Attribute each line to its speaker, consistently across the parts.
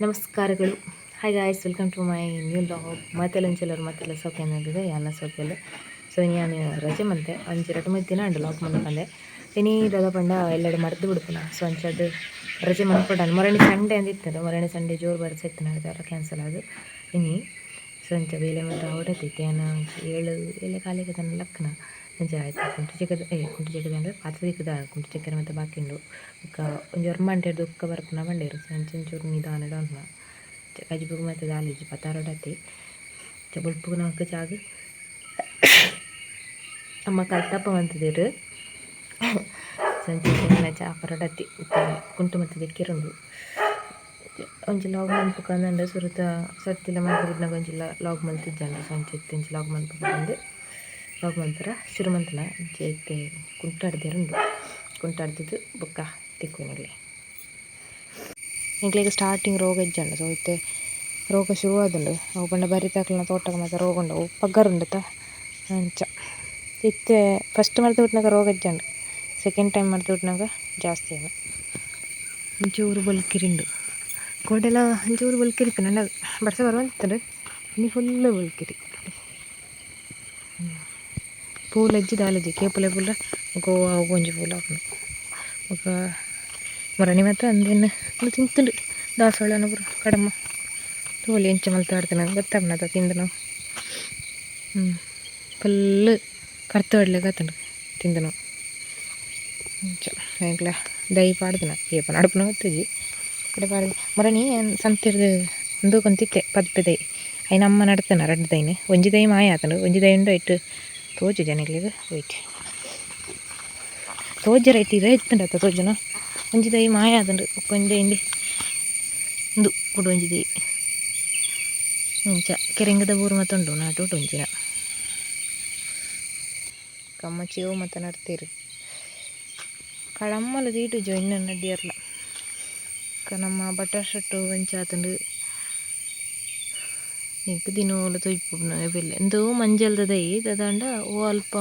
Speaker 1: ನಮಸ್ಕಾರಗಳು. Hi guys, welcome to my new vlog. ಮಾತೆಲ್ಲ ಒಂಚೆಲ್ಲರು ಮಾತೆಲ್ಲ ಸೌಖ್ಯ, ಯಾನ ಸೌಖ್ಯಲ್ಲ. ಸೊ ನಾನು ರಜೆ ಮಂತೆ ಒಂಜಿ ರಡ್ಡ್ ಮೂಜಿ ದಿನ ಉಂಡು ಲಾಗ್ ಮನ್ಪಂದೆ. ಇನಿ ದಾದ ಪಂಡ ಎಲ್ಲೆಡೆ ಮರ್ದ್ ಬಿಡ್ಪುನ. ಸೊ ಅಂಚಾದ್ ರಜೆ ಮನ್ಪೊಡಾಂಡ್. ಮೊರಣಿ ಸಂಡೆ ಅಂದ್ ಇತ್ತುಂಡು. ಮೊರಣಿ ಸಂಡೆ ಜೋರು ಬರ್ಸ ಇತ್ತಿನ ಕ್ಯಾನ್ಸಲ್ ಆದ್ ಇನಿ. ಸೊ ಅಂಚ ಬೇಲೆ ಮಾತ ಆವೊಡಾತಿತ್ತೆ. ಯಾನ್ ಒಂಜಿ ಏಳು ಏಳೆ ಕಾಲಿಗೆ ತನ್ನ ಲಕ್ಕನ ಅಂಚ ಆಯ್ತು. ಕುಂಟು ಚಿಕ್ಕದ ಏ ಕುಂಟು ಚಿಕ್ಕದ ಅಂದರೆ ಪಾತ್ರೆ ತಿಕ್ಕದ, ಕುಂಟು ಚಕ್ಕರೆ ಮತ್ತೆ ಬಾಕಿ ಉಂಡು. ಬೊಕ್ಕ ಒಂಜಿ ಒರ್ಂಬ ಗಂಟೆಡ್ದ್ ಬೊಕ್ಕ ಬರ್ಪುನ ಪಂಡೆರ್. ಸೊ ಅಂಚ ಒಂಚೂರು ನಿಧಾನಡ್ ಉಂತುನ. ಕಜಿಪುಗು ಮಾತ ದಾಲಿಜಿ ಪತಾರೊಡಾತಿ. ಅಂಚ ಬೊಲ್ಪುಗು ನಮಕ್ ಚಾಗ್ ಅಮ್ಮ ಕಲ್ತಪ್ಪ ಮಂತುದೆರ್. ಸೊ ಅಂಚ ಚಾ ಪರೊಡಾತಿ. ಕುಂಟು ಮಾತ ದೆಕ್ಕೆರುಂಡು. ಒಂಜಿ ಲಾಗ್ ಮನ್ಪುಕ ಅಂದಂಡ ಸುರುತ ಸರ್ತಿಲ ಮಲ್ತ್ ಬುಡ್ನಗ ಒಂಜಿ ಲಾಗ್ ಮಲ್ತಿಜ್ಜಂಡ. ಸೊ ಅಂಚ ಇತ್ತೆ ಒಂಜಿ ಲಾಗ್ ಮನ್ಪುಕ ಪಂದ್ ಲಾಗ್ ಮನ್ಪೆರ ಶುರು ಮಂತುನ. ಅಂಚ ಇತ್ತೆ ಕುಂಟು ಕುಂಟಾಡ್ದಿದ್ದು ಬೊಕ್ಕ ತಿಕ್ಕುನಿಗ್ಲೆ. ಎಂಕ್ಲೆಗ್ ಸ್ಟಾರ್ಟಿಂಗ್ ರೋಗ ಇಜ್ಜಂಡ. ಸೊ ಇತ್ತೆ ರೋಗ ಶುರು ಆದುಂಡು. ಅವು ಪಂಡ ಬರಿತಾಕ್ಲೆನ ತೋಟಗ್ ಮಾತ ರೋಗ ಉಂಡು, ಅವು ಪಗ್ಗರುಂಡತ. ಅಂಚ ಇತ್ತೆ ಫಸ್ಟ್ ಮಲ್ತ್ ಬುಡ್ನಗ ರೋಗ ಇಜ್ಜಂಡ್, ಸೆಕೆಂಡ್ ಟೈಮ್ ಮಲ್ತ್ ಬುಡ್ನಗ ಜಾಸ್ತಿ ಆಂಡ್. ಒಂಚೂರು ಬೊಲ್ಕಿರಿಂಡು ಕೋಡೆಲ, ಒಂಚೂರು ಬೊಲ್ಕಿರಿ ಇತ್ತುಂಡು. ಬರ್ಸ ಬರುವಂತಿತ್ತುಂಡು. ಇನಿ ಫುಲ್ ಬೊಲ್ಕಿರಿ. ಪೂಲಜ್ಜಿ ದಾಲಜ್ಜಿ ಕೇಪುಲೆ ಪೂಲ ಗೋವಾ ಒಂಜಿ ಪೂಲ ಆಪುಂಡು. ಬೊಕ್ಕ ಮೊರಣಿ ಮಾತ ಅಂದೆನ್ ತಿಂತುಂಡು. ದಾಸವಾಳನ ಪೂರ ಕಡಮ ತೋಲಿ ಎಂಚ ಮಲ್ತ್ ಆಡ್ತನ ಗೊತ್ತಾಪುಂಡತ ತಿಂದನ. ಫುಲ್ ಕರ್ತ ಹೊಡ್ಲೆಗ್ ಆತುಂಡು ತಿಂದನ. ಅಂಚ ಎಂಕ್ಲ ದೈ ಪಾಡ್ದನ ಏಪ ನಡಪುನ ಗೊತ್ತುಜಿ ಕಡೆ ಪಾಡ್ದು. ಮೊರಣಿ ಸಂತೆರ್ದು ಉಂದು ಕೊಂತಿತ್ತೆ ಪದ್ಪೆ ದೈ. ಐನ್ ಅಮ್ಮ ನಡ್ತನ ರಡ್ಡ್ ದೈನ್. ಒಂಜಿ ದೈ ಮಾಯ ಆತುಂಡು, ಒಂಜಿ ದೈ ಉಂಡು. ಐಟ್ ತೋಜು ಜನಕ್ಲೆಗ್? ವೈಟ್ ತೋಜರ ಐಟ್ ಇರ ಇತ್ತುಂಡತ್ತ ತೋಜುನ. ಒಂಜಿ ದೈ ಮಾಯ ಆತುಂಡು, ಒಂಜಿ ದೈ ಇಂದೆ ಉಂದು ಕುಡ ಒಂಜಿ ದೈ. ಅಂಚ ಕೆರೆಂಗದ ಬೂರು ಮಾತ ಉಂಡು ನಾಟು ಒಂಜಿನ. ಕಮ್ಮಚ್ಚಿಯೋ ಮಾತ ನಡ್ತೇರು. ಕಡಮ್ಮಲ ದೀಟುಜೋ ಇನ್ನ ನಡ್ಡಿಯರ್ಲ. ನಮ್ಮ ಬಟರ್ ಶೆಟ್ಟು ಒಂಚ ಆತುಂಡು. ಎಂಕ್ ದಿನೋಲ ತೊಯ್ಪುನ ಬೆಲ್ಲೆ ಇಂದು ಮಂಜಲ್ದ ದೈ. ದಾದಾಂಡ ಓ ಅಲ್ಪ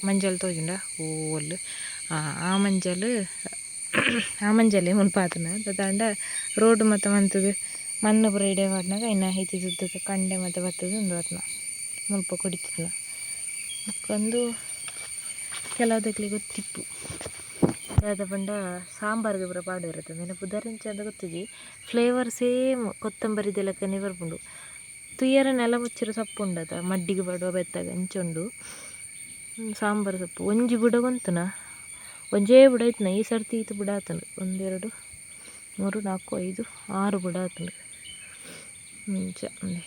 Speaker 1: ಮಂಜಲ್ ತೋಜುಂಡ? ಓಲ್ ಆ ಮಂಜಲ್, ಆ ಮಂಜಲೇ ಮುಲ್ಪ ಆತುಂಡ. ದಾದಾಂಡ ರೋಡ್ ಮಾತ ಮಂತುದು ಮಣ್ಣು ಪೂರ ಇಡೆ ಪಾಡ್ನಗ ಐನ ಇತ್ತಿದುದ್ದದ ಕಂಡೆ ಮಾತ ಬತ್ತುದು ಉಂದು ಆತ್ನ ಮುಲ್ಪ ಕೊಡಿತುನ. ಬೊಕ್ಕ ಉಂದು ಕೆಲವುದಕ್ಲೆಗ್ ಗೊತ್ತಿಪ್ಪು. ದಾದ ಪಂಡ ಸಾಂಬಾರ್ಗ್ ಪೂರ ಪಾಡುವೆರ್ ಅತ್ತ, ಪುದರ್ ಎಂಚ ಅಂದ್ ಗೊತ್ತುಜಿ. ಫ್ಲೇವರ್ ಸೇಮ್ ಕೊತ್ತಂಬರಿ ಲೆಕ್ಕನೆ ಬರ್ಪುಂಡು. ತೂಯರೆ ನೆಲ ಮುಚ್ಚಿರ ಸೊಪ್ಪು ಉಂಡತ, ಮಡ್ಡಿಗೆ ಪಾಡುವ ಬೆತ್ತಗ ಅಂಚ ಉಂಡು ಸಾಂಬಾರು ಸೊಪ್ಪು. ಒಂಜಿ ಬುಡ ಗೊಂತುನ, ಒಂಜೇ ಬುಡ ಇತ್ತಿನ. ಈ ಸರ್ತಿ ಈತ್ ಬುಡ ಆತುಂಡು. ಒಂದು, ಎರಡು, ಮೂರು, ನಾಲ್ಕು, ಐದು, ಆರು ಬುಡ ಆತುಂಡು. ಇಂಚ ಉಂದೆ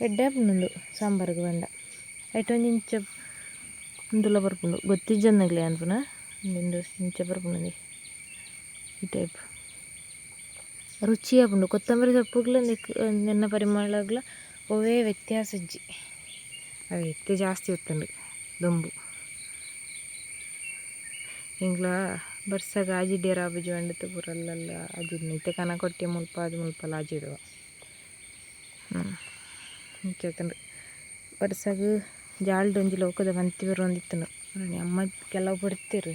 Speaker 1: ಎಡ್ಡೆ ಆಪುಂಡು ಸಾಂಬಾರ್ಗ್ ಪಂಡ. ಐಟ್ ಒಂಜಿ ಇಂಚ ಉಂದುಲ ಬರ್ಪುಂಡು, ಗೊತ್ತಿಜ್ಜಂದಗ್ಲೆ ಅನ್ಪುನ. ಉಂದು ಇಂಚ ಬರ್ಪುಂಡು ಈ ಟೈಪ್. ರುಚಿ ಆಪುಂಡು. ಕೊತ್ತಂಬರಿ ಸೊಪ್ಪುಗ್ಲ ನೆಕ್ ನೆನ್ನ ಪರಿಮಳಗ್ಲ ಒವ್ವೇ ವ್ಯತ್ಯಾಸ ಇಜ್ಜಿ. ಅವು ಇತ್ತೆ ಜಾಸ್ತಿ ಗೊತ್ತುಂಡು ದೊಂಬು. ಎಂಕ್ಲ ಬರ್ಸಗ್ ಆಜಿಡ್ಯರ ಆಪುಜಿ ಪಂಡುದು ಪೂರ ಅಲ್ಲಲ್ಲ ಆಜಿಡ್ನ. ಇತ್ತೆ ಕನ ಕೊಟ್ಯ ಮುಲ್ಪ ಅದು ಮುಲ್ಪಲ ಆಜಿಡುವ. ಇಂಚ ಆತುಂಡು. ಬರ್ಸಗ್ ಜಾಲ್ಡ್ ಒಂಜಿ ಲೋಕದ ಪಂತಿ ಬರೊಂದಿತ್ತುಂಡು. ಅಮ್ಮ ಕೆಲವು ಬಡ್ತೆರ್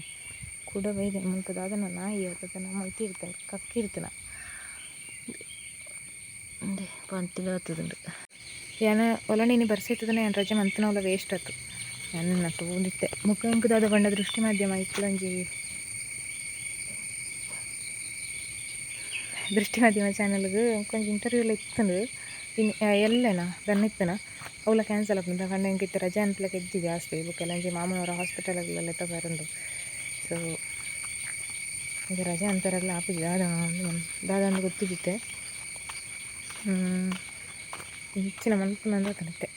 Speaker 1: ಕುಡ ಬೈದೆ. ಮುಲ್ಪ ದಾದನ ನಾಯಿ ಅತ ಮಲ್ತಿರ್ತೇನೆ ಕಕ್ಕಿರ್ತನ. ಉಂದೆ ಪಂತಿಲ ಬತ್ತುದುಂಡು. ಯಾನ ಒಲಂಡ ಇನಿ ಬರ್ಸ ಇತ್ತುದನ ಯಾನ್ ರಜೆ ಮಂತುನವುಲ ವೇಸ್ಟ್ ಆತು. ಯಾನ್ ತೂಂದಿತ್ತೆ. ಬೊಕ್ಕ ಎಂಕ್ ದಾದ ಪಂಡ ದೃಷ್ಟಿ ಮಾಧ್ಯಮ ಇತ್ಲ ಒಂಜಿ ದೃಷ್ಟಿ ಮಾಧ್ಯಮ ಚಾನಲ್ಗ್ ಒಂಜಿ ಇಂಟರ್ವ್ಯೂಲ ಇತ್ತುಂಡು. ಇನಿ ಎಲ್ಲೆನ ದಾನ್ನ ಇತ್ತುನ, ಅವುಲ ಕ್ಯಾನ್ಸಲ್ ಆಪುಂಡು. ಪಂಡ ಎಂಕ್ ಇತ್ತೆ ರಜೆ ಅನ್ಪುಲಕ ಇಜ್ಜಿ ಜಾಸ್ತಿ. ಬೊಕ್ಕ ಒಂಜಿ ಮಾಮನವರ ಹಾಸ್ಪಿಟಲ್ ಲೆತ್ತ ಬರುಂಡು. ಸೊ ಈಗ ರಜೆ ಅನ್ಪೆರೆಗ್ಲ ಆಪುಜಿ. ದಾದ ದಾದ ಅಂದ್ ಗೊತ್ತುಜಿತ್ತೆ. ಇಂಚಿನ ಮನ್ಪುನ ಅಂದ್ ಇತ್ತೆ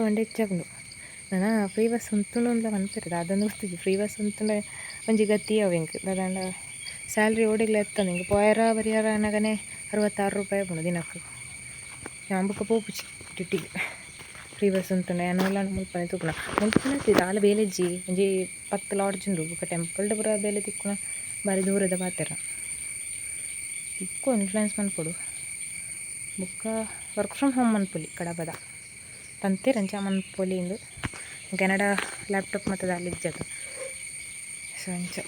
Speaker 1: ಮಂಡೆ ಹೆಚ್ಚಾಪುಂಡು. ನನ ಫ್ರೀ ಬಸ್ ಉಂತುಂಡು ಅಂದ್ಲ ಪನ್ಪೆರ್, ದಾದಂದ್ ಗೊತ್ತುಜಿ. ಫ್ರೀ ಬಸ್ ಉಂತುಂಡ ಒಂಜಿ ಗತಿ ಅವು ಎಂಕ್. ದಾದಾಂಡ ಸ್ಯಾಲ್ರಿ ಓಡೆಗ್ಲ ಎತ್ತಂದ್. ಎಂಕ್ ಪೋಯೆರ ಬರಿಯರ ಆನಗನೆ 66 ರೂಪಾಯಿ ಆಪುಂಡು ದಿನಕ್. ಯಾನ್ ಬೊಕ್ಕ ಪೋಪುಜಿ ಡ್ಯೂಟಿಗ್ ಫ್ರೀ ಬಸ್ ಉಂತುಂಡ. ಯಾನ್ ಓಲಾಂಡ ಮುಲ್ಪನೆ ತೂಪುನ. ಮುಲ್ಪನೆ ದಾಲ ಬೇಲೆ ಇಜ್ಜಿ. ಒಂಜಿ 10 ಲಾಡ್ಜ್ ಉಂಡು. ಬೊಕ್ಕ ಟೆಂಪಲ್ಡ್ ಪೂರ ಬೇಲೆ ತಿಕ್ಕುನ ಬಾರಿ ದೂರದ ಪಾತೆರ. ತಿಕ್ಕು ಇನ್ಫ್ಲುಯೆನ್ಸ್ ಮನ್ಪೊಡು. ಬೊಕ್ಕ ವರ್ಕ್ ಫ್ರಮ್ ಹೋಮ್ ಮನ್ಪೊಲಿ. ಕಡಬದ ಪಂತೆರ್ ಅಂಚ ಮನ್ಪೊಲಿ ಇಂದು. ಕೆನಡಾ ಲ್ಯಾಪ್ಟಾಪ್ ಮಾತ ದಾಲ ಇಜ್ಜತ. ಸೊ ಅಂಚ.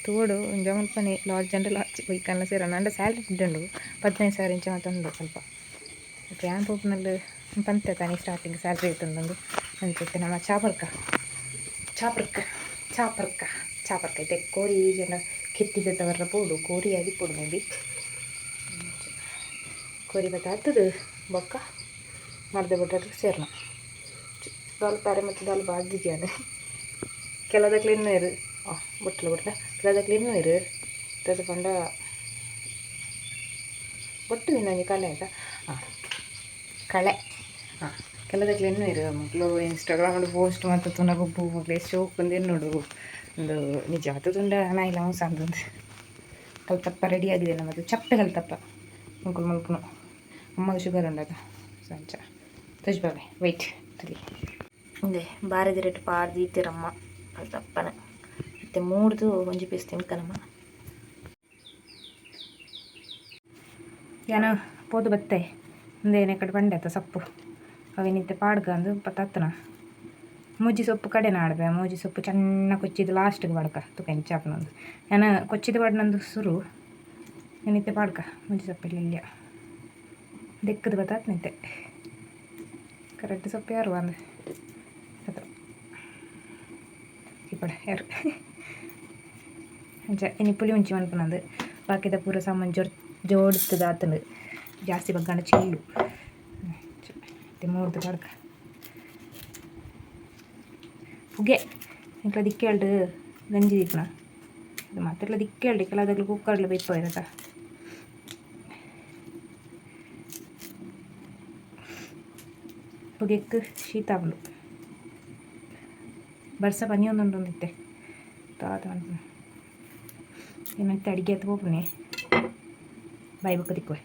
Speaker 1: ತೋಡು ಒಂಜ ಮುಲ್ಪನೆ ಲಾಡ್ಜ್ ಅಂಡ ಲಾಡ್ಜ್ ಪೊಯ್ಕನ್ಲ ಸೇರಣ ಅಂಡ ಸ್ಯಾಲ್ರಿ ಉಂಡು 15,000 ಇಂಚ ಮಾತ ಉಂಡು ಸ್ವಲ್ಪ ಯಾನ್ ಪೋಪುನಲ್ಲಿ ಪಂತೆ ತಾನೆ ಸ್ಟಾರ್ಟಿಂಗ್ ಸ್ಯಾಲ್ರಿ ಇತ್ತುಂಡು ಅಂಚ ನಮ್ಮ ಚಾಪರ್ಕ ಚಾಪರ್ಕ ಚಾಪರ್ಕ ಚಾಪರ್ಕ ಐತೆ ಕೋರಿ ಜನ ಕೆತ್ತಿದ ತವರ ಪೋಡು ಕೋರಿ ಆದಿಪ್ಪೊಡು ಮೇ ಬಿ ಕೋರಿ ಬತ್ತಾತದು ಬೊಕ್ಕ ಮರ್ದ ಬಿಟ್ಟರೆ ಸೇರ್ನ ದಾಲ್ ಪ್ಯಾರೆ ಮತ್ತು ದಾಲ್ ಬಾಜಿಗ್ಯಾನ ಕೆಲದಕ್ಲು ಇನ್ನೂ ಇರು ಬೊಟ್ಟಲು ಬೊಟ್ಲ ಕೆಲದಕ್ಲು ಇನ್ನೂ ಇರು ತದ ಪಂಡ ಬೊಟ್ಟು ಇನ್ನೊಂಜಿ ಕಲೆ ಆಯ್ತಾ ಕಳೆ ಕೆಲದಕ್ಲು ಇನ್ನೂ ಇರು ಮಕ್ಕಳು ಇನ್ಸ್ಟಾಗ್ರಾಮ್ ಪೋಸ್ಟ್ ಮಾತ ತೂನಗ ಒಬ್ಬು ಮಕ್ಳು ಶೋಕ್ ಒಂದು ನೋಡು ಒಂದು ನಿಜ ತುಂಡ ನಾಯಿಲ ಅಂದು ಕಲ್ತಪ್ಪ ರೆಡಿ ಆಗಿದೆ ನಮ್ಮದು ಚಪ್ಪೆ ಕಲ್ತಪ್ಪ ಮುಕುಲು ಮಲ್ಪುನು ಅಮ್ಮಗೆ ಶುಗರ್ ಉಂಡದ ಸೊ ಅಂಚ ತುಜ್ಬಾವೆ ವೆಯ್ಟ್ ತುಲಿ ಇಂದೆ ಬಾರದ ರೇಟ್ ಪಾಡ್ದೀತಿರಮ್ಮ ಕಲ್ತಪ್ಪನ ಮತ್ತು ಮೂಡ್ದು ಒಂಜಿ ಪೀಸ್ ತಿನ್ಕನಮ್ಮ ಯಾನ ಪೋದು ಬತ್ತೆ ಒಂದೇನೆ ಕಡೆ ಬಂಡೆ ಆತ ಸೊಪ್ಪು ಅವೇನಿತ್ತೆ ಪಾಡ್ಗ ಅಂದು ಪತ್ತತ್ತನ ಮೂಜಿ ಸೊಪ್ಪು ಕಡೆ ನಾಡ್ಬೆ ಮೂಜಿ ಸೊಪ್ಪು ಚೆನ್ನ ಕೊಚ್ಚಿದ್ದು ಲಾಸ್ಟ್ಗೆ ಬಾಡ್ಕ ತುಕ ಎಂಚಾಪನೊಂದು ಯಾನ ಕೊಚ್ಚಿದ ಬಾಡ್ನಂದು ಸುರು ಏನಿತ್ತೆ ಪಾಡ್ಕ ಮೂಜಿ ಸೊಪ್ಪು ಇಲ್ಲ ದೆಕ್ಕದ ಬತ್ತಾತ್ ನಿಂತೆ ಕರೆಕ್ಟ್ ಸೊಪ್ಪು ಯಾರು ಅಂದ ಅದು ಇಪ್ಪಡ ಯಾರು ಅಂಚ ಇನಿ ಪುಳಿ ಮುಂಚಿ ಮನ್ಪುನಂದು ಬಾಕಿದ ಪೂರ ಸಾಮಾನು ಜೋಡ್ ಜೋಡಿಸ್ತದ ಆತಂದು ಜಾಸ್ತಿ ಬಗ್ಗಂಡ ಚಿಲ್ಲು ಮೂರ್ದು ಪಾಡ್ಕ ಪುಗೆ ಇಂಕ್ಲ ದಿಕ್ಕೇಳ್ಡು ಗಂಜಿ ದೀಪನ ಇದು ಮಾತೆಲ್ಲ ದಿಕ್ಕೇಳ್ಡು ಕೆಲದಾಗಲು ಕುಕ್ಕರ್ಲು ಬೇಯ್ಪೋ ಇರತ್ತ ಪುಗೆಕ್ ಶೀತ ಆಪುಂಡು ಬರ್ಸ ಪನಿ ಒಂದುಂಡು ತಾತ ಮನ್ಪುನ ಏನಂತ ಅಡಿಗೆ ಆತು ಪೋಪುನೆ ಬಾಯ್ ಬೊಕ್ಕ ತಿಕ್ಕುವೆ.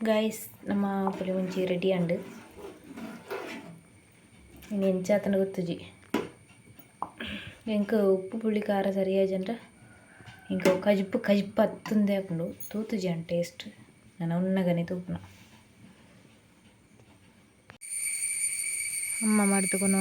Speaker 1: ಗೈಸ್ ನಮ್ಮ ಪುಳಿ ಮುಂಚಿ ರೆಡಿ ಅಂಡು ಇನ್ನು ಎಂಚಾತನ ಗೊತ್ತುಜಿ ಎಂಕ್ ಉಪ್ಪು ಪುಳಿ ಖಾರ ಸರಿಯಾಜಂಡ ಇಂಕ ಕಜಿಪ್ಪು ಕಜಿಪ್ಪು ಅತ್ತುಂದೆ ಆಪುಂಡು ತೂತುಜಿ ಅನ್ ಟೇಸ್ಟ್ ನಾನು ಉನ್ನಗನೆ ತೂಪುನ ಅಮ್ಮ ಮಾಡ್ತುಕೊಂಡು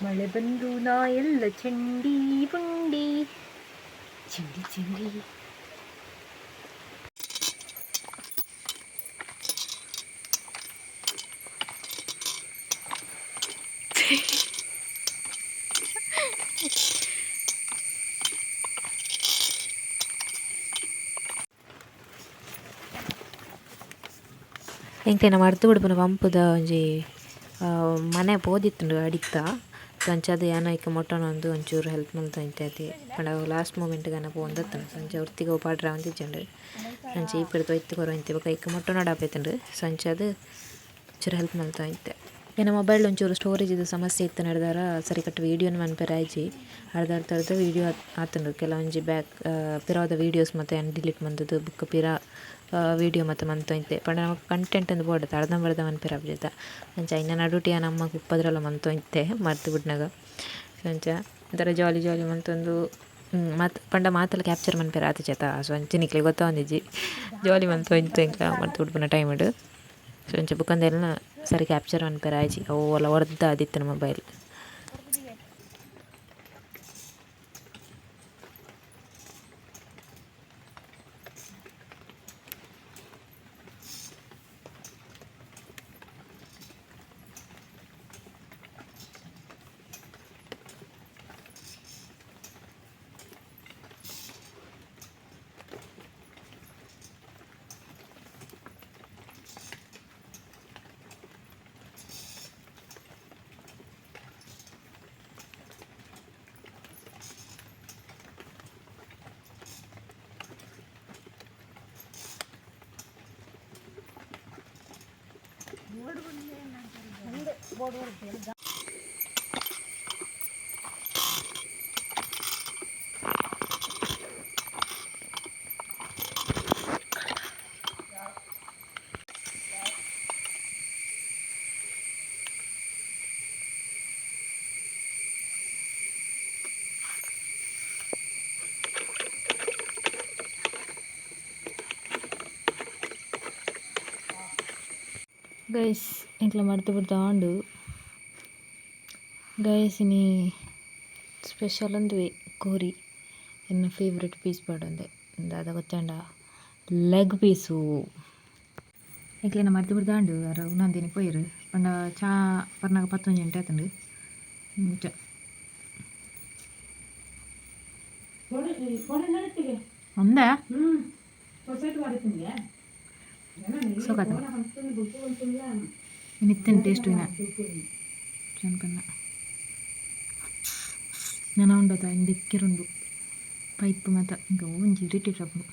Speaker 1: ಮಳೆ ಬಂದು ನಾ ಎಲ್ಲ ಚಂಡಿ ಪುಂಡಿ ಚಂಡಿ ಚಂಡಿ. ಎಂಕ್ಲೆನ ಮರ್ದ್ ಬುಡ್ಪುನ ಪಂಪುದ ಒಂಜಿ ಮನೆ ಪೋದಿತ್ತುಂಡು ಅಡಿತ. ಅಂಚಾದ್ ಯಾನ್ ಐಕ್ ಮೊಟ್ಟೊನೊಂದು ಒಂಚೂರು ಹೆಲ್ಪ್ ಮಲ್ತೊಂತೆ ಅತೆ ಪಂಡ ಅವು ಲಾಸ್ಟ್ ಮೂಮೆಂಟ್ ಗ್ ಪೋವೊಂದಿತ್ತುಂಡು. ಸೊ ಅಂಚ ಒರ್ತಿಗ್ ಅವು ಪಾಡ್ರೆ ಆವೊಂದಿಜ್ಜಂಡ್. ಅಂಚ ಈ ಪೂರ ತೊಯ್ತ್ ಕೊರೊಂತೆ ಬೊಕ ಐಕ್ ಮೊಟ್ಟೊನೊಡಾಪೆತುಂಡು. ಸೊ ಅಂಚಾದ್ ಒಂಚೂರು ಹೆಲ್ಪ್ ಮಲ್ತೊಂತೆ. ಎನ್ನ ಮೊಬೈಲ್ ಒಂಚೂರು ಸ್ಟೋರೇಜ್ ದ ಸಮಸ್ಯೆ ಇತ್ತಿನೆಡ್ದಾವರ ಸರಿಕಟ್ಟ್ ವೀಡಿಯೋನ್ ಮನ್ಪೆರೆ ಆಯಿಜಿ. ಅರ್ಧ ಅರ್ಧ ಅರ್ಧ ವೀಡಿಯೋ ಆತುಂಡು ಕೆಲವೊಂಜಿ ಬ್ಯಾಕ್ ಪಿರವುದ ವೀಡಿಯೋಸ್ ಮಾತ ಯಾನ್ ಡಿಲೀಟ್ ಮಂತುದು ಬೊಕ ಪಿರ ವೀಡಿಯೋ ಮಾತ ಮಂತೊಂತೆ. ಪಂಡ ನಮಕ್ ಕಂಟೆಂಟ್ ಇಂದ್ ಬೋಡತ್ತ ಅರ್ಧಂಬರ್ಧ ಮನ್ಪೆರೆ ಆಪುಜತ. ಅಂಚ ಐನ ನಡುಟ್ ಯಾನ್ ಅಮ್ಮಗ್ ಉಪದ್ರಲ ಮಂತೊಂತೆ ಮರ್ದ್ ಬುಡ್ನಗ. ಸೊ ಅಂಚ ಒಂಥರ ಜಾಲಿ ಜಾಲಿ ಮಂತೊಂದು ಮಾತ ಪಂಡ ಮಾತಲ ಕ್ಯಾಪ್ಚರ್ ಮನ್ಪೆರೆ ಆತಿಜತ. ಸೊ ಅಂಚ ನಿಕ್ಲೆಗ್ ಗೊತ್ತಾವೊಂದಿಜ್ಜಿ ಜಾಲಿ ಮಂತೊಂತೆ ಎಂಕ್ಲ ಮರ್ದ್ ಬುಡ್ಪುನ ಟೈಮ್ ಡ್. ಸೊ ಅಂಚ ಬೊಕ ಸರಿ ಕ್ಯಾಪ್ಚರ್ ಮನ್ಪೆರೆ ಆಯಿಜಿ ಅವು ಓಲ ಒರ್ದ ಆದಿತ್ತುಂಡು ಮೊಬೈಲ್. ಗೈಸ್ ಎಂಕ್ಲ ಮರ್ದ್ ಬುಡ್ದು ಆಂಡ್. ಗೈಸ್ ಇನಿ ಸ್ಪೆಷಲ್ ಉಂದುವೆ ಕೋರಿ ಎನ್ನ ಫೇವರೇಟ್ ಪೀಸ್ ಪಾಡೊಂದೆ ದಾದ ಗೊತ್ತುಂಡ ಲೆಗ್ ಪೀಸು. ಎಂಕ್ಲೆನ ಮರ್ದ್ ಬುಡ್ದು ಆಂಡ್ ಅರ್ ಉನಂದಿನಿ ಪೋಯೆರ್ ಪಂಡ ಚಾ ಪರ್ನಾಗ 11 ಗಂಟೆ ಆತುಂಡು ಇಂಚ. ಅಂದ ಸೋಕಾತುಂಡು ಇನಿತ್ತಿನ ಟೇಸ್ಟ್ ಇನ ಚನ್ಕನ್ನ ನನ ಉಂಡತ ಇಂದೆಕ್ಕಿರುಂಡು ಪೈಪ್ ಮಾತ ಇಂಕ ಒಂಜಿ ಇರಿಟೇಟ್ ಆಪುಂಡು.